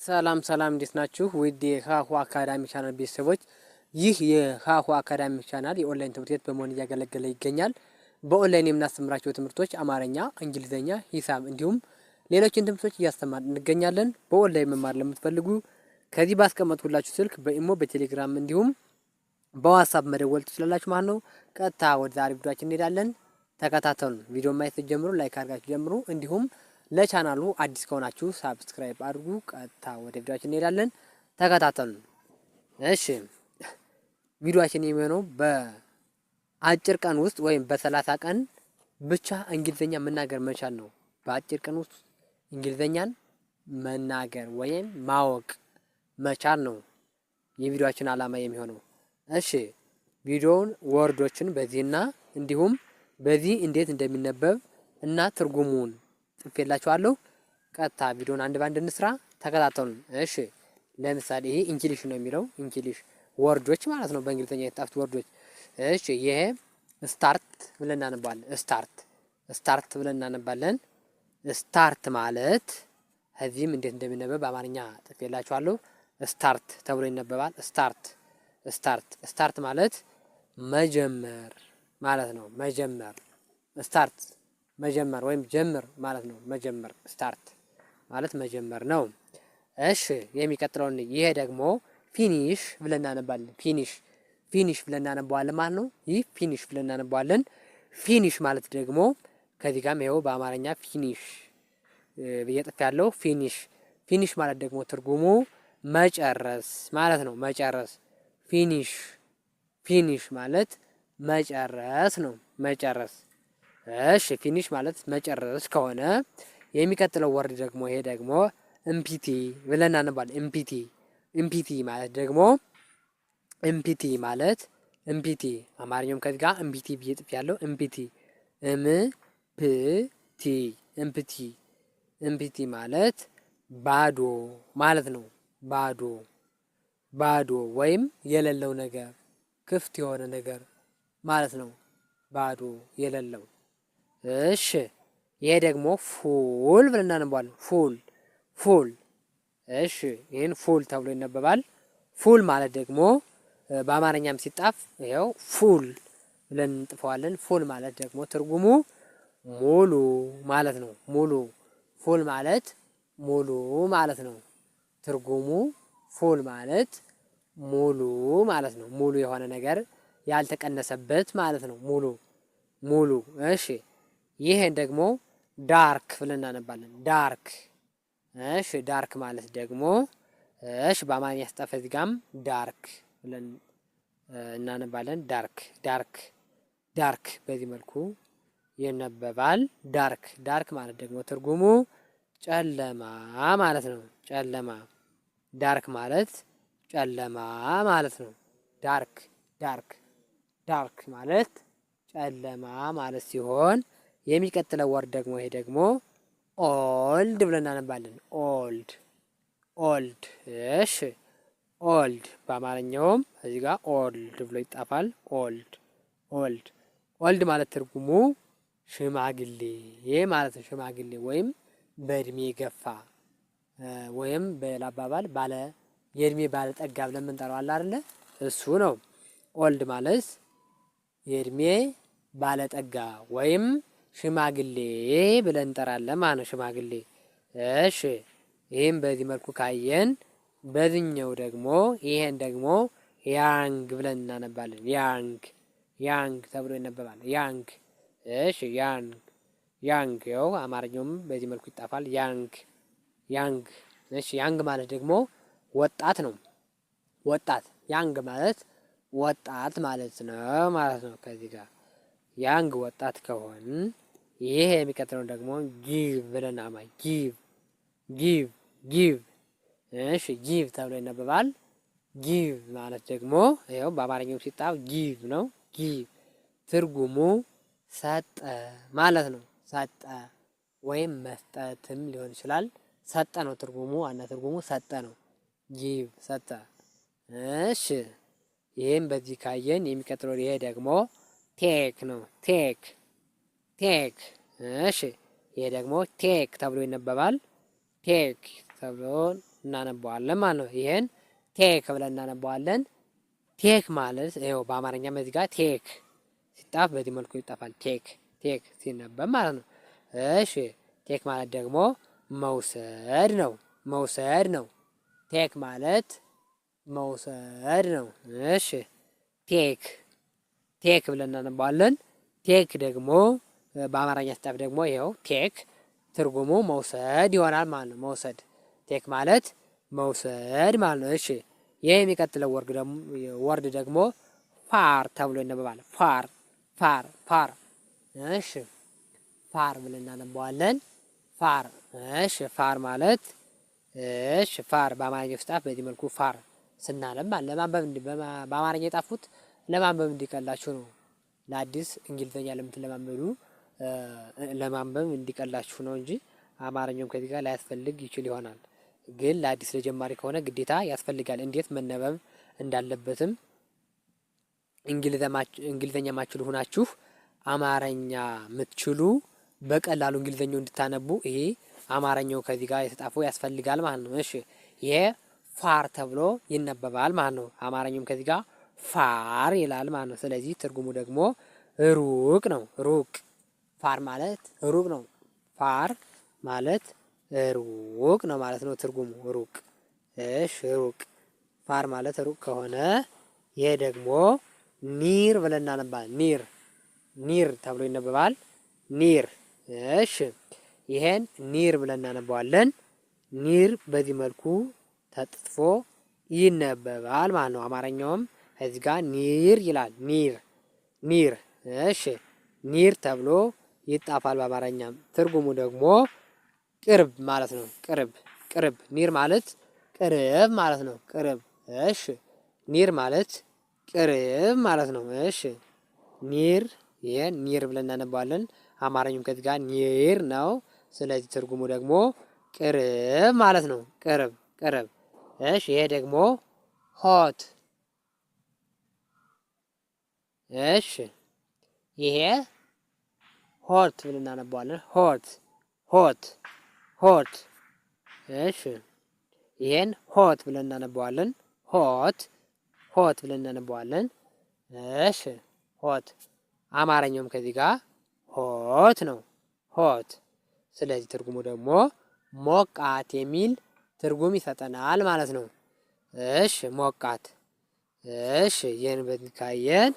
ሰላም ሰላም፣ እንዴት ናችሁ? ውድ የሀሁ አካዳሚ ቻናል ቤተሰቦች፣ ይህ የሀሁ አካዳሚ ቻናል የኦንላይን ትምህርት ቤት በመሆን እያገለገለ ይገኛል። በኦንላይን የምናስተምራቸው ትምህርቶች አማርኛ፣ እንግሊዝኛ፣ ሂሳብ እንዲሁም ሌሎችን ትምህርቶች እያስተማርን እንገኛለን። በኦንላይን መማር ለምትፈልጉ ከዚህ ባስቀመጥኩላችሁ ስልክ በኢሞ፣ በቴሌግራም እንዲሁም በዋትሳፕ መደወል ትችላላችሁ ማለት ነው። ቀጥታ ወደ ዛሬ ቪዲዮአችን እንሄዳለን። ተከታተሉ። ቪዲዮ ማየት ጀምሩ፣ like አድርጋችሁ ጀምሩ። እንዲሁም ለቻናሉ አዲስ ከሆናችሁ subscribe አድርጉ። ቀጥታ ወደ ቪዲዮአችን እንሄዳለን። ተከታተሉ። እሺ፣ ቪዲዮአችን የሚሆነው በአጭር ቀን ውስጥ ወይም በ30 ቀን ብቻ እንግሊዝኛ መናገር መቻል ነው። በአጭር ቀን ውስጥ እንግሊዝኛን መናገር ወይም ማወቅ መቻል ነው የቪዲዮአችን ዓላማ የሚሆነው። እሺ፣ ቪዲዮውን word ኦችን በዚህና እንዲሁም በዚህ እንዴት እንደሚነበብ እና ትርጉሙን ጽፌላችኋለሁ። ቀጥታ ቪዲዮን አንድ ባንድ እንስራ፣ ተከታተሉን። እሺ፣ ለምሳሌ ይሄ English ነው የሚለው፣ English word ኦች ማለት ነው፣ በእንግሊዝኛ የተጻፉት word ኦች። እሺ፣ ይሄ start ብለን እናነባለን። Start፣ start ብለን እናነባለን። Start ማለት ከዚህም እንዴት እንደሚነበብ በአማርኛ ጽፌላችኋለሁ። Start ተብሎ ይነበባል። Start፣ start፣ start ማለት መጀመር ማለት ነው። መጀመር፣ start መጀመር ወይም ጀምር ማለት ነው። መጀመር፣ start ማለት መጀመር ነው። እሺ፣ የሚቀጥለውን ይሄ ደግሞ finish ብለን እናነባለን። Finish፣ finish ብለን እናነባዋለን ማለት ነው። ይህ finish ብለን እናነባዋለን። Finish ማለት ደግሞ ከዚህ ጋርም ይኸው በአማርኛ finish ብዬ ጽፌያለሁ። Finish፣ finish ማለት ደግሞ ትርጉሙ መጨረስ ማለት ነው። መጨረስ፣ finish፣ finish ማለት መጨረስ ነው። መጨረስ። እሺ፣ finish ማለት መጨረስ ከሆነ የሚቀጥለው word ደግሞ ይሄ ደግሞ empty ብለን እናነባለን። Empty፣ empty ማለት ደግሞ፣ empty ማለት፣ empty አማርኛውም ከዚህ ጋር empty ብዬ ጽፌያለሁ። Empty፣ እም ፕ ቲ፣ empty፣ empty ማለት ባዶ ማለት ነው። ባዶ፣ ባዶ ወይም የሌለው ነገር፣ ክፍት የሆነ ነገር ማለት ነው። ባዶ፣ የሌለው። እሺ፣ ይሄ ደግሞ full ብለን እናነባዋለን። Full፣ full። እሺ፣ ይህን full ተብሎ ይነበባል። Full ማለት ደግሞ በአማርኛም ሲጣፍ ይኸው full ብለን እንጥፈዋለን። Full ማለት ደግሞ ትርጉሙ ሙሉ ማለት ነው። ሙሉ፣ full ማለት ሙሉ ማለት ነው። ትርጉሙ full ማለት ሙሉ ማለት ነው። ሙሉ የሆነ ነገር፣ ያልተቀነሰበት ማለት ነው። ሙሉ፣ ሙሉ። እሺ፣ ይሄን ደግሞ dark ብለን እናነባለን። Dark። እሺ፣ dark ማለት ደግሞ፣ እሺ፣ በአማርኛ ሲጻፍ እዚህ ጋም dark ብለን እናነባለን። Dark፣ dark፣ dark በዚህ መልኩ ይነበባል። Dark፣ dark ማለት ደግሞ ትርጉሙ ጨለማ ማለት ነው። ጨለማ፣ dark ማለት ጨለማ ማለት ነው። Dark፣ dark፣ dark ማለት ጨለማ ማለት ሲሆን የሚቀጥለው word ደግሞ ይሄ ደግሞ old ብለን እናነባለን። Old፣ old። እሺ፣ old በአማርኛውም እዚህ ጋር old ብሎ ይጣፋል። Old፣ old፣ old ማለት ትርጉሙ ሽማግሌ ማለት ነው። ሽማግሌ ወይም በእድሜ የገፋ ወይም በሌላ አባባል ባለ የእድሜ ባለጠጋ ብለን የምንጠራው አለ አይደለ? እሱ ነው። Old ማለት የእድሜ ባለጠጋ ወይም ሽማግሌ ብለን እንጠራለን ማለት ነው። ሽማግሌ። እሺ፣ ይህም በዚህ መልኩ ካየን በዚህኛው ደግሞ ይሄን ደግሞ young ብለን እናነባለን። Young፣ young ተብሎ ይነበባል። Young። እሺ፣ young፣ young ያው አማርኛውም በዚህ መልኩ ይጣፋል። Young፣ young። እሺ፣ young ማለት ደግሞ ወጣት ነው። ወጣት፣ young ማለት ወጣት ማለት ነው ማለት ነው። ከዚህ ጋር young ወጣት ከሆን ይሄ የሚቀጥለው ደግሞ give ብለን አማ give፣ give፣ give። እሺ፣ give ተብሎ ይነበባል። Give ማለት ደግሞ ይኸው በአማርኛው ሲጣፍ give ነው። Give ትርጉሙ ሰጠ ማለት ነው። ሰጠ ወይም መስጠትም ሊሆን ይችላል። ሰጠ ነው ትርጉሙ፣ ዋና ትርጉሙ ሰጠ ነው። Give ሰጠ። እሺ፣ ይህም በዚህ ካየን የሚቀጥለው ይሄ ደግሞ take ነው። Take፣ take። እሺ፣ ይሄ ደግሞ take ተብሎ ይነበባል። Take ተብሎ እናነበዋለን ማለት ነው። ይሄን take ብለን እናነበዋለን። Take ማለት ይኸው በአማርኛ እዚህ ጋር take ሲጣፍ በዚህ መልኩ ይጣፋል። Take, take ሲነበብ ማለት ነው። እሺ፣ take ማለት ደግሞ መውሰድ ነው። መውሰድ ነው። Take ማለት መውሰድ ነው። እሺ፣ take, take ብለን እናነባዋለን። Take ደግሞ በአማርኛ ሲጻፍ ደግሞ ይኸው take ትርጉሙ መውሰድ ይሆናል ማለት ነው። መውሰድ፣ take ማለት መውሰድ ማለት ነው። እሺ፣ ይህ የሚቀጥለው word ደግሞ far ተብሎ ይነበባል። Far, far, far። እሺ፣ far ብለን እናነባዋለን። Far። እሺ፣ far ማለት፣ እሺ፣ far በአማርኛ ሲጻፍ በዚህ መልኩ far ስናነብ ለማንበብ፣ በአማርኛ የጻፉት ለማንበብ እንዲቀላችሁ ነው። ለአዲስ እንግሊዝኛ ለምትለማመዱ ለማንበብ እንዲቀላችሁ ነው እንጂ አማርኛውም ከዚህ ጋር ላያስፈልግ ይችል ይሆናል። ግን ለአዲስ ለጀማሪ ከሆነ ግዴታ ያስፈልጋል። እንዴት መነበብ እንዳለበትም እንግሊዘኛ ማትችሉ ሆናችሁ አማርኛ ምትችሉ በቀላሉ እንግሊዘኛው እንድታነቡ ይሄ አማርኛው ከዚህ ጋር የተጻፈው ያስፈልጋል ማለት ነው። እሺ፣ ይሄ far ተብሎ ይነበባል ማለት ነው። አማርኛውም ከዚህ ጋር far ይላል ማለት ነው። ስለዚህ ትርጉሙ ደግሞ ሩቅ ነው። ሩቅ፣ far ማለት ሩቅ ነው። Far ማለት ሩቅ ነው ማለት ነው። ትርጉሙ ሩቅ። እሺ፣ ሩቅ፣ far ማለት ሩቅ ከሆነ ይሄ ደግሞ near ብለን እናነባለን። Near, near ተብሎ ይነበባል። Near። እሺ፣ ይሄን near ብለን እናነባዋለን። Near በዚህ መልኩ ተጽፎ ይነበባል ማለት ነው። አማርኛውም እዚህ ጋር near ይላል። Near, near። እሺ፣ near ተብሎ ይጣፋል በአማርኛም። ትርጉሙ ደግሞ ቅርብ ማለት ነው። ቅርብ፣ ቅርብ። Near ማለት ቅርብ ማለት ነው። ቅርብ። እሺ፣ near ማለት ቅርብ ማለት ነው። እሺ፣ near፣ ይሄን near ብለን እናነባዋለን። አማርኛውም ከዚህ ጋር near ነው። ስለዚህ ትርጉሙ ደግሞ ቅርብ ማለት ነው። ቅርብ፣ ቅርብ። እሺ፣ ይሄ ደግሞ hot። እሺ፣ ይሄ hot ብለን እናነባዋለን። Hot, hot, hot። እሺ፣ ይሄን hot ብለን እናነባዋለን። Hot, hot ብለን እናነባዋለን። እሺ፣ hot አማርኛውም ከዚህ ጋር hot ነው። Hot። ስለዚህ ትርጉሙ ደግሞ ሞቃት የሚል ትርጉም ይሰጠናል ማለት ነው። እሺ፣ ሞቃት። እሺ፣ ይህን በዚህ ካየን፣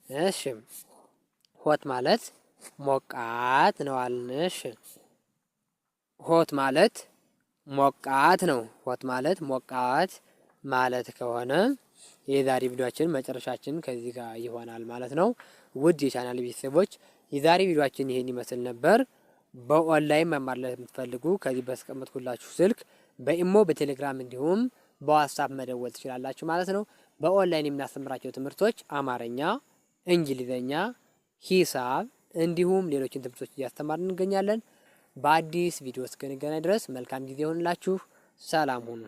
እሺ፣ hot ማለት ሞቃት ነው አልን። እሺ፣ hot ማለት ሞቃት ነው። Hot ማለት ሞቃት ማለት ከሆነ የዛሬ ቪዲዮአችን መጨረሻችን ከዚህ ጋር ይሆናል ማለት ነው። ውድ የቻናል ቤተሰቦች፣ የዛሬ ቪዲዮአችን ይሄን ይመስል ነበር። በኦንላይን መማር ለምትፈልጉ ከዚህ ባስቀመጥኩላችሁ ስልክ በኢሞ፣ በቴሌግራም እንዲሁም በዋትስአፕ መደወል ትችላላችሁ ማለት ነው። በኦንላይን የምናስተምራቸው ትምህርቶች አማርኛ፣ እንግሊዘኛ፣ ሂሳብ እንዲሁም ሌሎችን ትምህርቶች እያስተማርን እንገኛለን። በአዲስ ቪዲዮ እስክንገናኝ ድረስ መልካም ጊዜ ይሁንላችሁ። ሰላም ሁኑ።